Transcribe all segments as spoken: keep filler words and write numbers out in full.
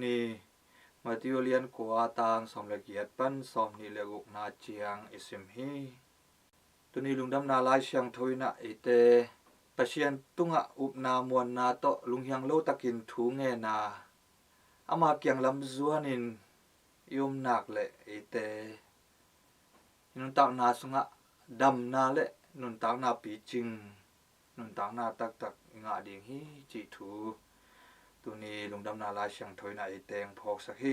Ni, Matthew lian kua, tang sawm le giat pan sawm nih le gukna ciang i sim hi. Tuni lungdamna Lai Siangtho in ah eite Pasian tungah upna muanna tawh lunghiang lo takin thu ngen a, ama kiang lam zuanin i om nak leh eite i nuntakna sungah damna le nuntakna picing, nuntakna taktak i ngah ding hi cih thu tuni lungdamna Lai Siangtho in ah eite hong phawksak hi.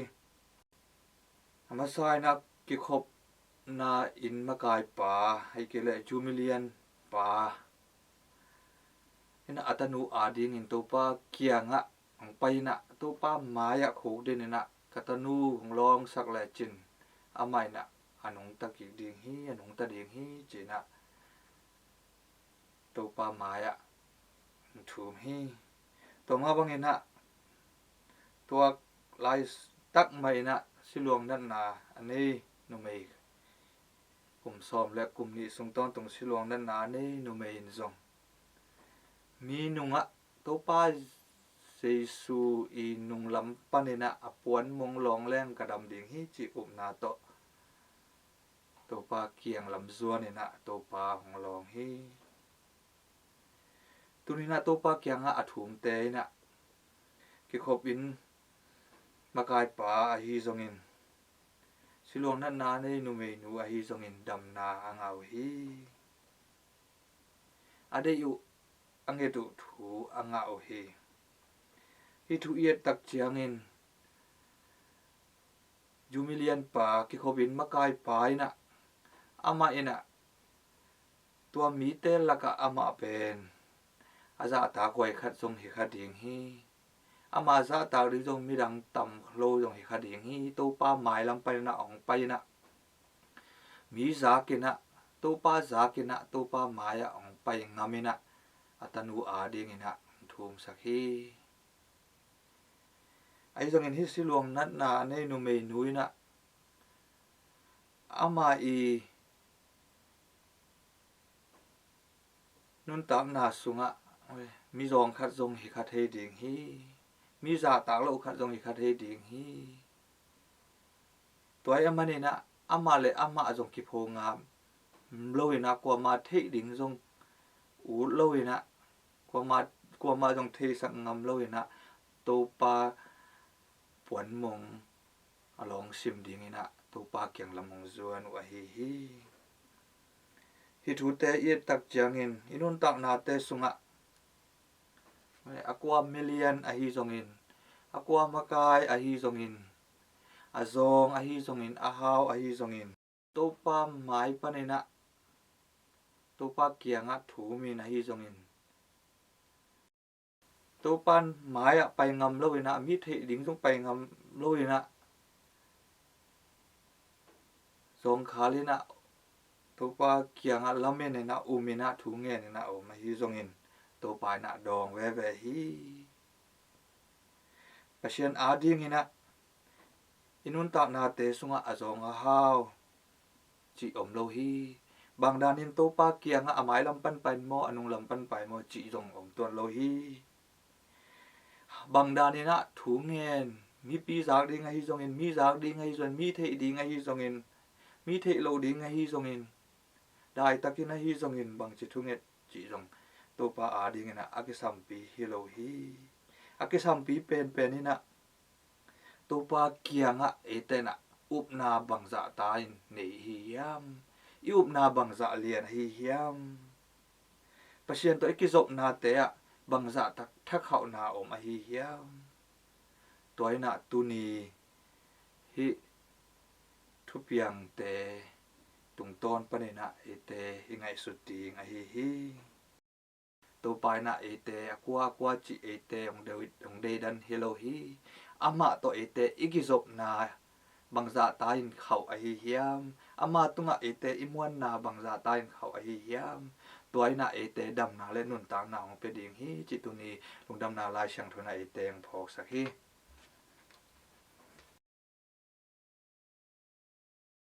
A masa in ah kikhopna inn makaipa, ahih kei leh Jubilee pa in ah a tanu adingin Topa kiangah hong pai in ah, Topa mai-ah khukdin in ah, ka tanu hong lawngsak lecin amah in ah a nungta kik ding hi, a nungta ding hi ci-in ah Topa mai-ah hong thum hi. Tua mah bangin ah tua laitak mah in ah siluang natna a nei numei, kum sawm le kum nih sung tawntung siluang natna a nei numei in zong mi nungah Topa Jesu i nunglam panin ah a puanmong lawng leng ka dam ding hi cih upna tawh Topa kiang lam zuanin ah Topa hong lawng hi. Tuni in ah Topa kiangah a thumte in ah kikhop inn makaipa ahi zongin, siluang natna a nei numeinu ahi zongin damna a ngah uh hi. A deih uh a nget uh thu a ngah uh hi. Hih thu i et tak ciangin Jubilee pa, kikhop inn makaipa in ah, amah in ah tua mite lakah amah pen a zahtak huai khat zong hi kha ding hi. Ama zahtak ding zong midang tam lo zong hi kha ding hi. Topa mailam panin ah hong pai in ah, mi zakin ah, Topa zakin ah, Topa mai-ah hong pai ngam in ah, a tanu adingin ah hong thumsak hi. Ahi zongin hih siluang natna a nei numeinu in ah, ama i nuntakna sungah mi zawng khat zong hi kha thei ding hi, mi zahtak lo khat zong hi kha thei ding hi. Tua ahih manin ah amah le amah zong kipho ngam lo in ah, kuama theih ding zong ut lo in ah, kuama, kuama zong theisak ngam lo in ah, Topa puanmong a lawng sim dingin ah Topa kiang lam hong zuan uh ahi hi. Hih thute i et tak ciangin i nuntaknate sungah a kua milian ahi zongin, a kua makai ahi zongin, a zawng ahi zongin, a hau ahi zongin, Topa mai panin ah, Topa kiangah thumin ahi zongin, Topa mai-ah pai ngam lo in ah, mi theih ding zong pai ngam lo in ah, zawngkhal in ah, Topa kiangah lamen in ah, um in ah, thu ngen in ah om ahi zongin, Topa in ah dawng veve hi. Pasian adingin ah i nuntaknate sungah a zawng a hau cih om lo hi. Bang danin Topa kiangah a mailam pan pai maw, a nunglam pan pai maw cih zong om tuan lo hi. Bang danin ah thu ngen, mipi zak ding ahi zongin, mi zak ding ahi zongin, mi theih ding ahi zongin, mi theih loh ding ahi zongin, daitakin ahi zongin, bangci thunget cih zong Topa adingin ah a kisampi hi lo hi. A kisampi penpen in ah Topa kiangah eite in ah upna bangzah ta in nei hi hiam? I upna bangzah lian ahi hiam? Pasian tawh i kizopnate ah bangzah tak thakhauhna om ahi hiam? Tua in ah tuni hih thupiangte tungtawn panin ah eite i ngaihsut ding ahi hi. Topa in ah eite a kua a kua cih eite hong dei, hong deidan hi lo hi. Amah tawh eite i kizopna bangzah ta in khauh ahi hiam? Ama tungah eite i muanna bangzah ta in khauh ahi hiam? Tua in ah eite damna le nuntakna hong pia ding hi cih tuni lungdamna Lai Siangtho in ah eite hong phawksak hi.